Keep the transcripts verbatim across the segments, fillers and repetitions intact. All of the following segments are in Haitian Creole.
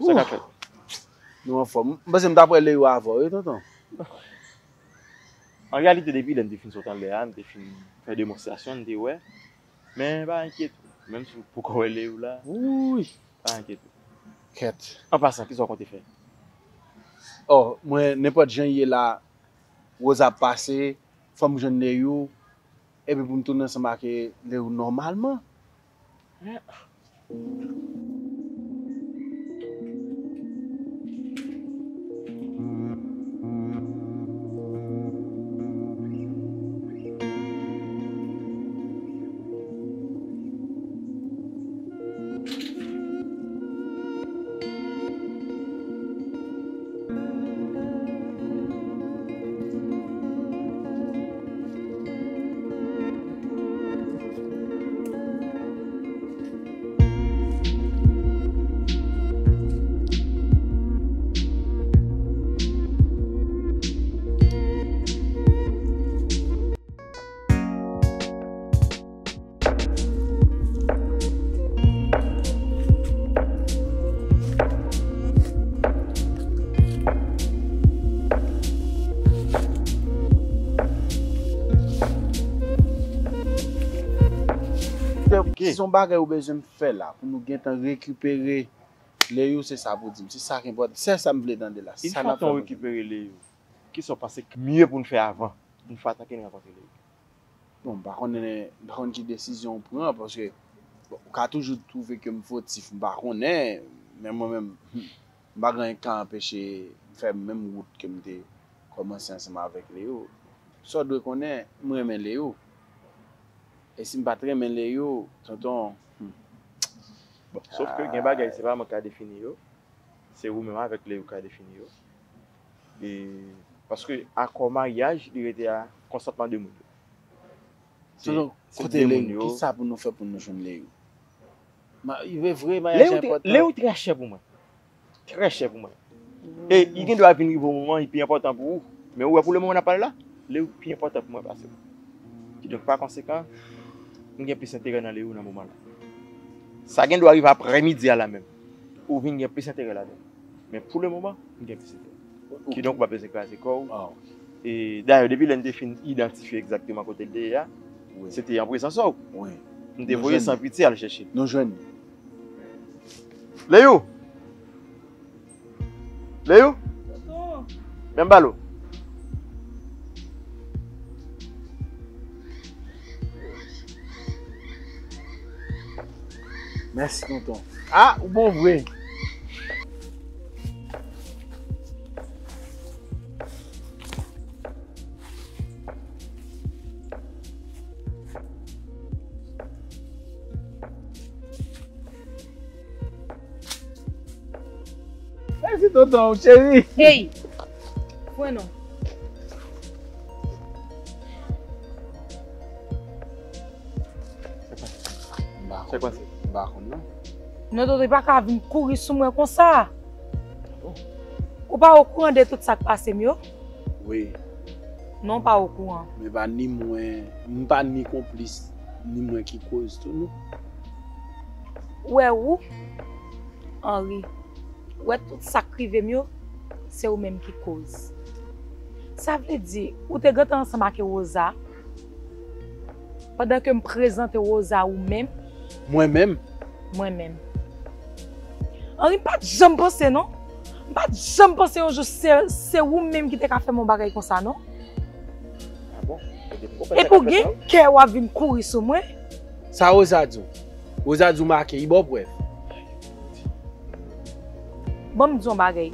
Sa k ap fèt? Nou anfòm. M panse m t ap wè Leyou avè w, wi, tonton. An reyalite, depi lè n te fin sot anlè a, n te fin fè demonstrasyon, n te wè. Men pa enkyete w. Menm si w poko wè Leyou la, Wouy! Pa enkyete w. Kèt. An pasan, kisa w konte fè? Oh, mwen, nenpòt jan ye la, Rosa ap pase, fò m jwenn Leyou, epi pou m tounen ansanm ak Leyou nòmalman. Ok. Si se yon bagay ou bezwen m fè la, pou nou gentan rekipere Leyou, se sa pou di m. Se sa ki enpòtan. Se sa m vle tande la. Sa n ap fè pou nou rekipere Leyou, kisa w panse k mye pou n fè avan pou n fè atake n rankontre Leyou? Bon, m pa konnen, m pa konn ki desizyon w pran, paske, bon, ou ka toujou twouve ke m fotif, m pa konnen, men mwen menm, m pa gen anyen k ka anpeche m fè menm wout ke m te kòmanse ansanm avèk Leyou. Sa w dwe konnen, m renmen Leyou. E si m pa t renmen Leyou, tonton, hmm. Bon, sof ke gen bagay, se pa mwen k ka defini yo, se ou menm avèk Leyou k ka defini yo. E, paske akò maryaj, li rete a konsantman de moun yo. Se, tonton, se kote de moun Leyou, yo. Kisa pou nou fè pou nou jwenn Leyou? Ma, e vre, maryaj enpòtan. Leyou trè chè pou mwen. Trè chè pou mwen. E li gen dwa vin rive yon moman, li pi enpòtan pou ou. Men ou wè pou le moman n ap pale la, Leyou pi enpòtan pou mwen pase w. Kidonk, pa konsekan, m gen plis enterè nan Leyou nan moman la. Sa gen dwa rive aprèmidi a la menm. Ou vin gen plis enterè ladan l. Men pou le moman, m gen plis enterè. Ok. Kidonk, ou pa bezwen kraze kò w. E, dayè, depi lè n te fin idantifye egzakteman kote l te ye a, wi, se te an prezans ou. Wi. M te voye san pitye al chèche l. Nou jwenn li. Leyou! Leyou! Tonton! Men m ba l ou. Mèsi, tonton. Ah, ou bon vre. Mèsi, tonton, cheri. Ey! Pran non. M pa konn, m pa konn, non. Non, tonton, ou pa ka vin kouri sou mwen konsa. Ou pa okouran de tout sa k pase m yo? Wi. Non, ou pa okouran. Men pa ni mwen, m pa ni konplis, ni mwen ki koz tou, non. Ou wè ou, Henry, ou wè tout sa k rive m yo, se ou menm ki koz. Sa vle di, ou te gentan ansanm ak Rosa, pandan ke m prezante Rosa ou menm. Mwen menm? Mwen menm. Henry, m pa t janm panse, non. M pa t janm panse yon jou se, se ou menm ki te ka fè m yon bagay konsa, non. Ah bon? Ebyen, m konprann sa k ap fèt la, wi. Epi w gen kè w ap vin kouri sou mwen. Sa Rosa di w? Rosa di w make, li ba w prèv. Ban m di w yon bagay.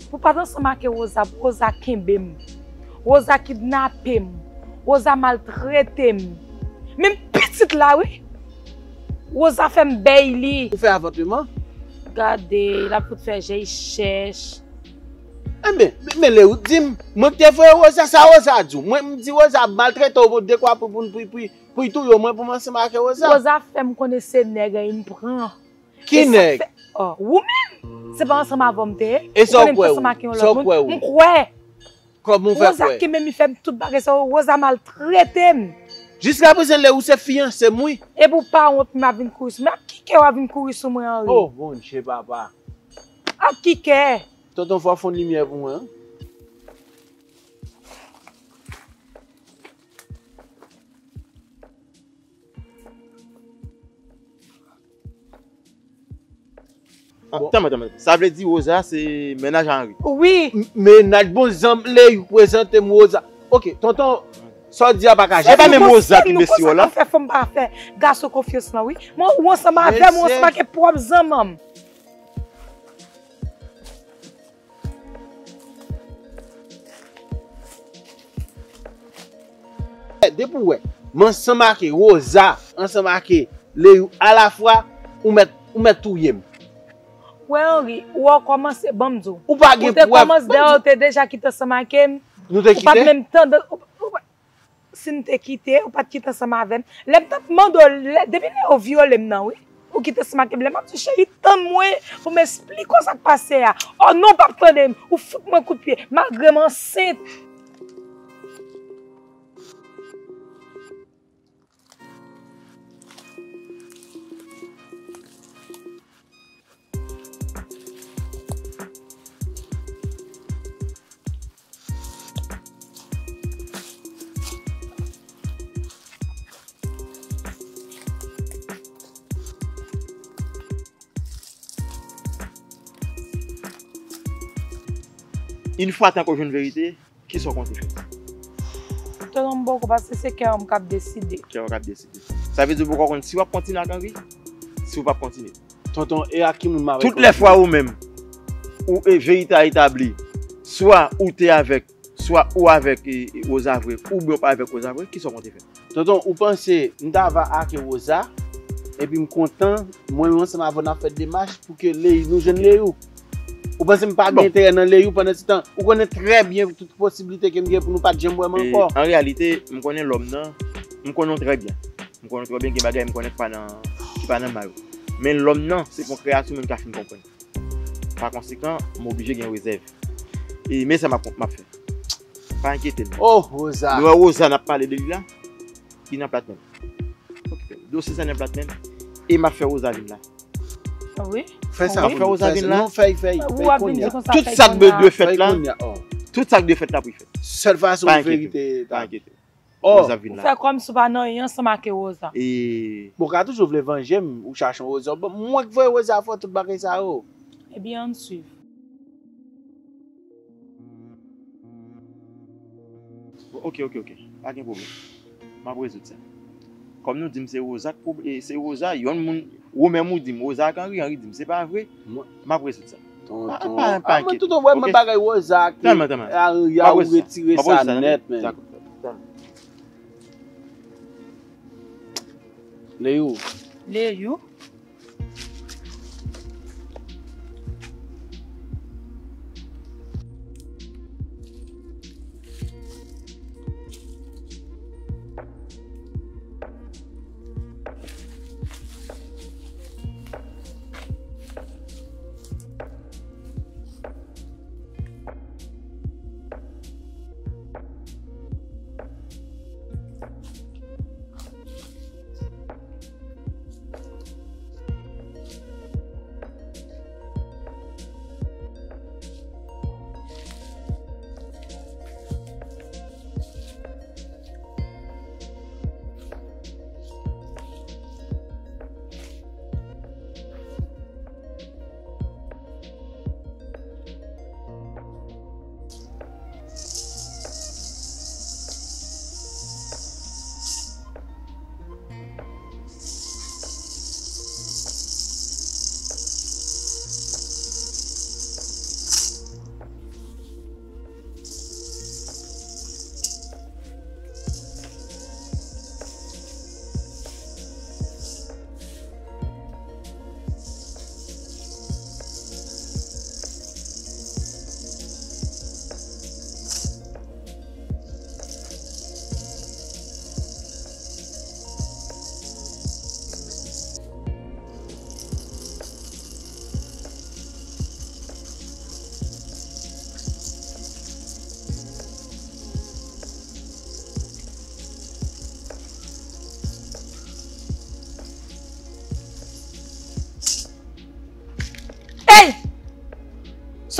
Pou w pa t ansanm ak Rosa, pou Rosa kenbe m. Rosa kidnape m. Rosa maltrete m. Menm pitit la, wi. Rosa fè m bèy li. Ou fè avòtman? Gade, l ap fout fè je l chèch. Enben, men, men Leyou, di m, mwen ki te voye Rosa, sa Rosa di w? Mwen, m di Rosa ap maltrete w, dekwa pou, pou, pou, pou, pou l touye w, mwen pou m ansanm ak Rosa? Rosa fè m konnen se nèg an li m pran. Ki nèg? Oh, ou menm? Se pa ansanm avè w m te ye? E sa w kwè ou? Ou konnen m te ansanm ak yon lòt moun? Sa w kwè ou? M kwè. Kòman w fè kwè? Rosa kenbe m, li fè m tout bagay sa yo, Rosa maltrete m. Jiskaprezan, Leyou, se fiyanse m, wi. Epi w pa wont, m ap vin kouri sou mwen. Ak ki kè w ap vin kouri sou mwen, Henry? Oh, Bondye, papa. Ak ki kè? Tonton, fò w fè yon limyè pou mwen. Tanmen, tanmen. Sa vle di Rosa se mennaj a Henri. Wi. Mennaj, bon, zanm Leyou prezante m Rosa. Ok, tonton, sa w di a pa ka jete. E pa menm Rosa ki mesye w la. Fè fanm pa fè gason konfyans lan, wi. Mwen, ou ansanm avè m, ou ansanm ak pwòp zanmanm. Depi w wè m ansanm ak Rosa, ansanm ak Leyou alafwa, ou mèt, ou mèt touye m. Wè Henri, ou wè w kòmanse, ban m di w. Ou pa gen prèv. Ou te kòmanse dèyè, ou te deja kite ansanm ak m. Nou te kite? Ou pa t menm tande. Si m te kite, ou pa t kite ansanm avè m. Lè m t ap mande w, depi lè yo vyole m nan, wi. Ou kite ansanm ak m. Lè m ap di w, cheri, tann mwen pou m esplike w sa k pase a. O non, ou p ap tande m. Ou fout mwen kout pye, malgre m ansent. Yon fwa tankou w jwenn verite, kisa w konte fè? Tonton, m poko, paske se kè m k ap deside. Kè w k ap deside. Sa vle di w poko konn si w ap kontinye ak Henri, si w p ap kontinye. Tonton, e ak ki moun m ap... Tout lè fwa ou menm, ou e verite a etabli, swa ou te avèk, swa ou avèk e, e, Rosa vre, oubyen ou pa avèk Rosa vre, kisa w konte fè? Tonton, ou panse m ta va ak Rosa, epi m kontan, mwen menm ansanm avè w n ap fè demach pou ke Leyou, nou jwenn Leyou? Ou panse m pa gen enterè nan Leyou pandan se tan? Ou konnen trè byen tout posiblite ke m gen pou nou pa t janm wè m ankò. An reyalite, m konnen lòm nan, m konnen w trè byen. M konnen w trè byen, gen bagay m konnen ki pa nan, ki pa nan may ou. Men lòm nan, se pou yon kreyati moun ka fin konprann. Pa konsekan, m oblije gen rezèv. E men sa m ap, m ap fè. Pa enkyete m. Oh, Rosa. Nou wè Rosa n ap pale de li la, li nan plat men m. Dosye sa nan plat men m. E m ap fè Rosa vin la. Wi. Fè sa. M ap fè Rosa vin la. Non, fèy, fèy. Ou ap vin di konsa. Tout sa k dwe fèt la. Tout sa k dwe fèt la pou fèt. Sèl fason verite. Pa enkyete. Oh. Rosa vin la. Fè kòmsi w pa nan anyen ansanm ak Rosa. E Bon, ou ka toujou vle vanje m, ou chache yon rezon. Bon, mwen k voye Rosa fè tout bagay sa yo. Ebyen, ann swiv. Bon, ok, ok, ok. Pa gen pwoblèm. M ap rezoud sa. Kòm nou di m se Rosa k pwob-, e, se Rosa, yon moun, ou menm ou di m Rosa ak Henri, Henri di m se pa vre. M ap rezoud sa. Tonton. Ah, mwen tonton, wè mwen bagay Rosa ak Henri a, ou retire sa nèt, men. Leyou. Leyou.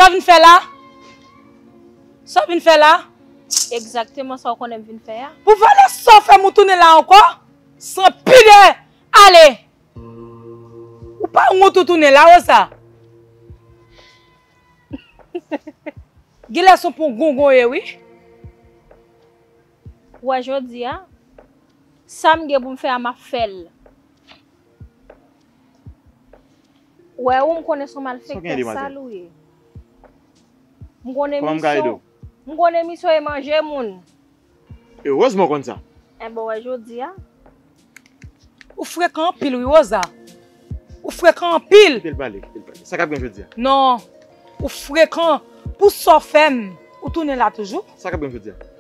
Sa w vin fè la? Sa w vin fè la? Egzakteman sa w konnen m vin fè a. Pou vòlè sa w fè m ou tounen la ankò? San pidè! Ale! Ou pa wont ou tounen la, Rosa? Genlè se yon pon gongon ye, wi. Ou wè jodi a, sa m gen pou m fè a, m ap fè l. Ou wè ou, m konnen se yon malfektè sal ou ye. M konnen misyon, m konnen misyon e manje moun. Erezman w konn sa. Enben, w wè jodi a. Ou frekan anpil, wi, Rosa. Ou frekan anpil. Kite l pale, kite l pale. Sa k ap gen jodi a? Non. Ou frekan. Pou sa w fè m, ou tounen la toujou? Sa k ap gen jodi a?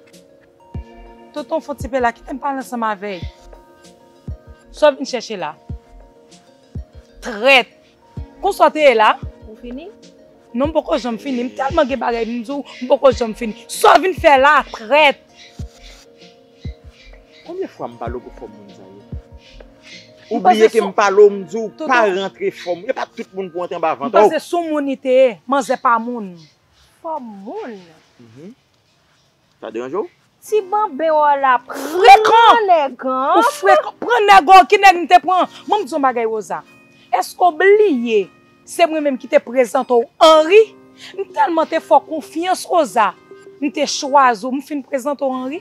Tonton, fon ti pe la, kite m pale ansanm avè l. Sa w vin chèche la? Trèt. Konsa w te ye la? Ou fini? Non, m poko janm fini. M tèlman gen bagay pou m di w, m poko janm fini. Sa w vin fè la, trèt? Konbyen fwa m pale w pou fòm moun sa yo? Ou bliye ke m pale w, m di w pa rantre fòm. E pa tout moun pou antre anba vant ou. M panse se yon moun li te ye, manzè pa moun. Fòm moun? Mhm. Sa deranje w? Ti banben w la, pran nèg an. Ou frekan. Pran nèg an, ki nèg m te pran? Ban m di w yon bagay, Rosa. Èske w bliye se mwen menm ki te prezante w Henry? M tèlman te fè w konfyans, Rosa. M te chwazi w, m fin prezante w Henry.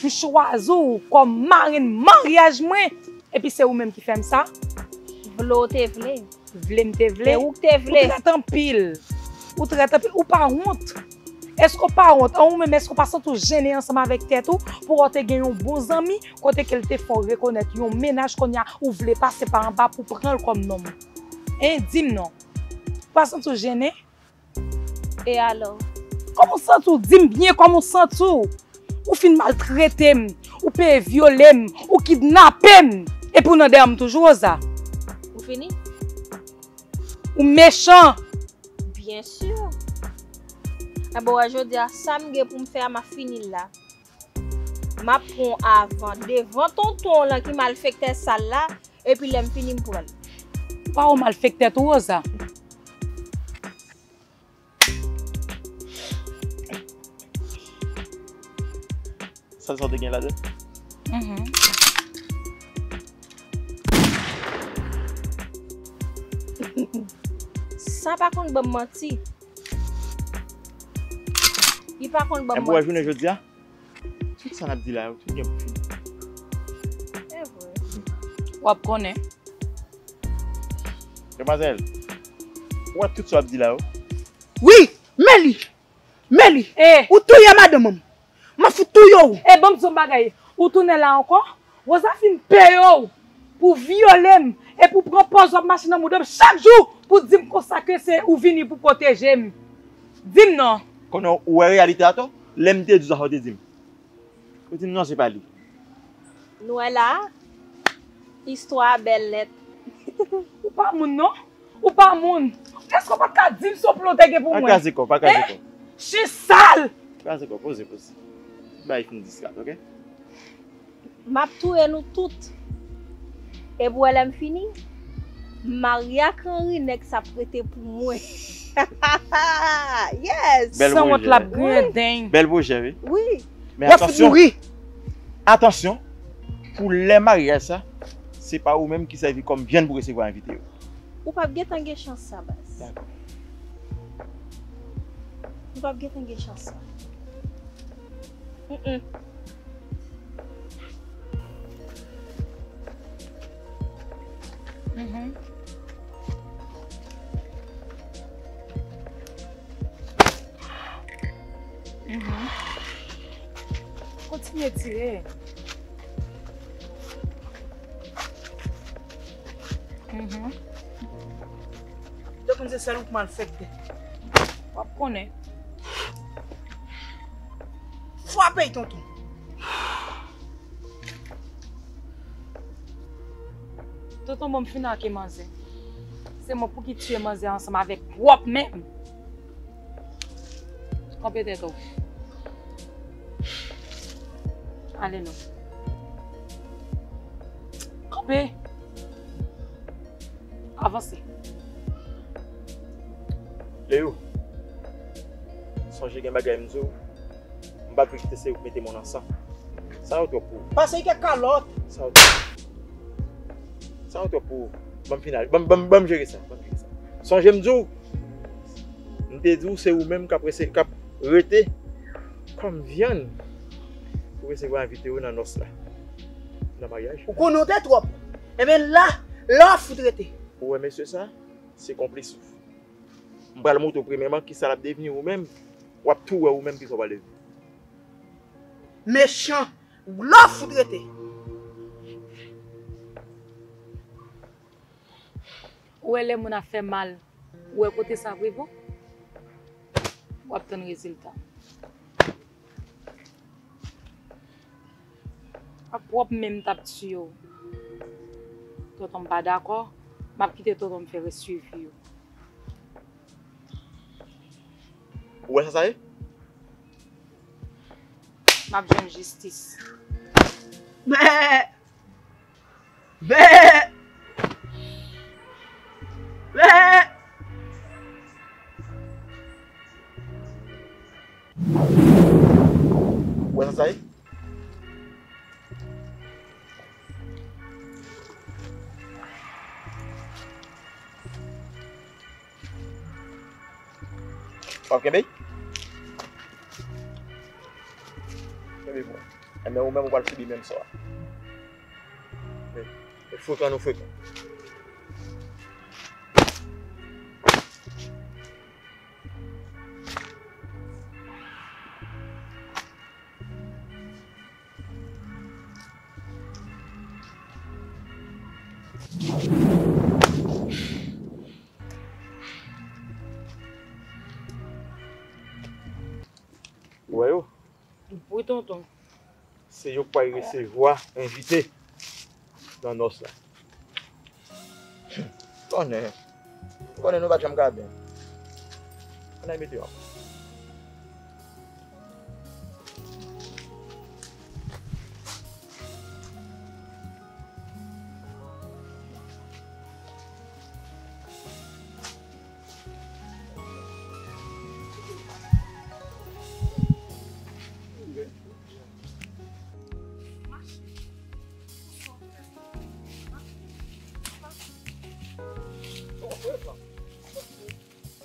M chwazi w kòm marenn maryaj mwen. Epi se ou menm ki fè m sa? Vle w te vle. Vle m te vle. E ou k te vle. Ou trèt anpil. Ou trèt anpil. Ou pa wont. Èske w pa wont? An, ou menm, èske w pa santi w jennen ansanm avèk tèt ou? Pou w te gen yon bon zanmi, kote ke l te fè w rekonèt yon mennaj, kounye a, ou vle pase pa anba pou pran l kòm nonm. Hein, di m non. Ou pa santi w jennen? E alò? Kòman w santi w? Di m byen kòman w santi w. Ou fin maltrete m, ou peye vyole m, ou kidnape m. Epi w nan dèyè m toujou, Rosa. Ou fini? Ou mechan. Byen si. Enben, w wè, jodi a, sa m gen pou m fè a, m ap fini l la. M ap pran w avan, devan tonton w lan ki malfektè sal la, epi lè m fini, m pran l. Pa w malfektè tou, Rosa. Sa, sa w te gen ladan? Mhm. Sa pa konn ban m manti. Li pa konn ban m manti. Enben, w wè, jounen jodi a, tout sa n ap di la yo, tout gen pou fini. Se vre. W ap konnen. Demwazèl, ou wè tout sa w ap di la yo? Wi, men li. Men li. Eh. Ou touye madanm mwen. M ap fout touye w. Eh, ban m di w yon bagay. Ou tounen la ankò? Rosa fin peye w pou vyole m e pou pran pòz w ap mache nan mouda m chak jou pou di m konsa ke se ou vini pou pwoteje m. Di m non. Konnen ou wè reyalite a tou? Lè m te di w sa, sa w te di m? Ou di m non, se pa li. Nou wè la, istwa a bèl nèt. Ou pa moun non. Ou pa moun. Èske w pa t ka di m se yon plan w te gen pou mwen? Pa kraze kò, pa kraze kò. Hein? Chen sal! Kraze kò, poze, poze. Bay fin diskat, oke? M ap touye nou tout. Epi w wè lè m fini, m marye ak Henry, nèg sa ap rete pou mwen. Yes! Bèl pwojè. Sanwont l ap griyen deny. Bèl pwojè, wi. Wi. Men atansyon. Atansyon, pou lè maryaj sa, se pa ou menm ki sèvi kòm vyann pou resevwa envite yo. Ou p ap gentan gen chans sa, baz. Dakò. Ou p ap gentan gen chans sa. Mm-mm. Mhm. Mhm. Kontinye tire. Mhm. Te konn se sèl ou k malfektè. W ap konnen. Frape, tonton. Tonton, bon, m fin ak manzè. Se mwen pou ki tiye manzè ansanm avèk pwòp men m. Kanpe tèt ou. Ale non. Kanpe. Avanse. Leyou. Sonje gen bagay m di w, m pa vle kite se ou k mete mwen nan san. Sa yo twòp pou ou. Pase kèk kalòt. Sa yo twòp. Sa yo twòp pou ou. Ban m final. Ban m, ban m, ban m jere sa. Ban m jere sa. Sonje m di w, m te di w se ou menm k ap rese, k ap rete kòm vyann pou resevwa envite yo nan nòs la. Nan maryaj. Ou konnen w te twòp. Enben la, la w ap fout rete. Ou wè mesye sa? Se konplis ou. M pral montre w premyèman kisa l ap devni ou menm. W ap tou wè ou menm kisa w pral devni. Mechan, w la w fout rete. Ou wè lè moun ap fè mal, ou wè kote sa ap rive w, w ap tann rezilta. Ak pwòp men m t ap tiye w. Tonton m pa dakò, m ap kite tonton m fè rès swivi yo. Ou wè sa sa ye? M ap jwenn jistis. Bè! Bè! Bè! Ou wè sa sa ye? W ap kenbe? Kenbe pou mwen. Enben, ou menm ou pral sibi menm sò a. Men, men frekan nou frekan. Ou wè yo? Wi, tonton. Se yo k pral resevwa envite nan nòs la. Konnen. Konnen nou pa t janm ka byen. Ann al mete yo ankò.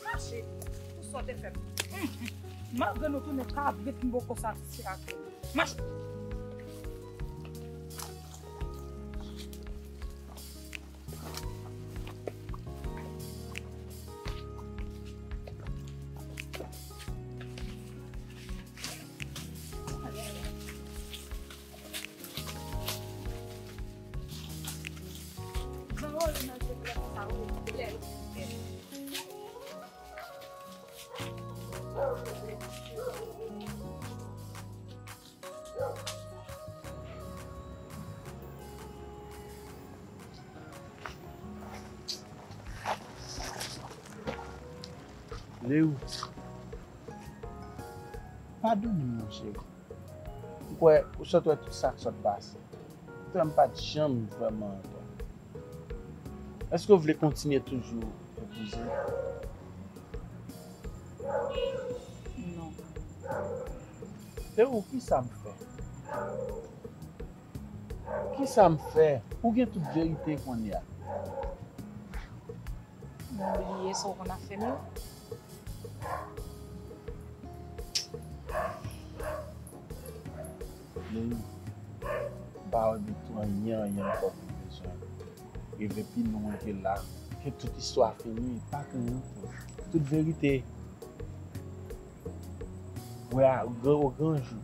Mache pou sa w te fè m. Malgre nou tounen kabrit, m poko satisfè ak ou. Mache. Leyou, padone m, monchè. M kwè ou sot wè tout sa k sot pase. Ou kwè m pa t janm vrèman ankò. Èske w vle kontinye toujou epouze m? Non. E ou, kisa m fè? Kisa m fè? Ou gen tout verite kounye a. Mwen bliye sa w konn ap fè m yo. Men, m pa wè gen tou anyen, anyen ankò pou m bezwen. Rive pi lwen ke la, ke tout istwa fini, pa gen anyen ankò. Tout verite. Wè a, gran, o gran jou.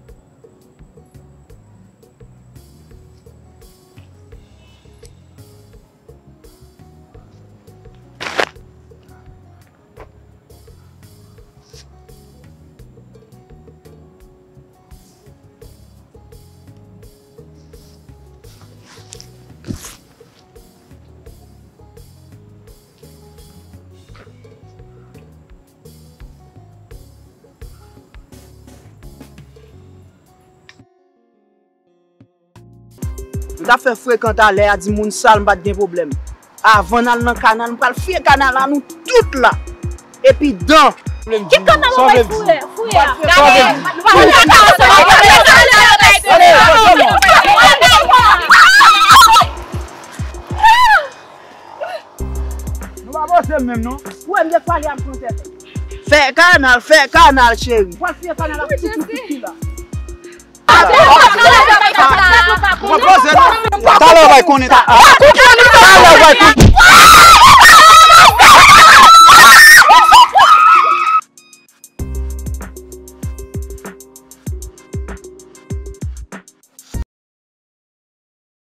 M t ap fè frekan talè a, di moun sal m pa t gen pwoblèm. Avan n al nan kanal, m pral fye kanal a nou tout la. Epi dan. Ki kanal ou bay foure? Foure a. Nou pa poze menm non. Ou wè m de pale a m pran tèt. Fè kanal, fè kanal cheri. Pral fè kanal ap tout tout tout la. Ou pa poze non. Talè w bay konnen. Talè w bay konnen.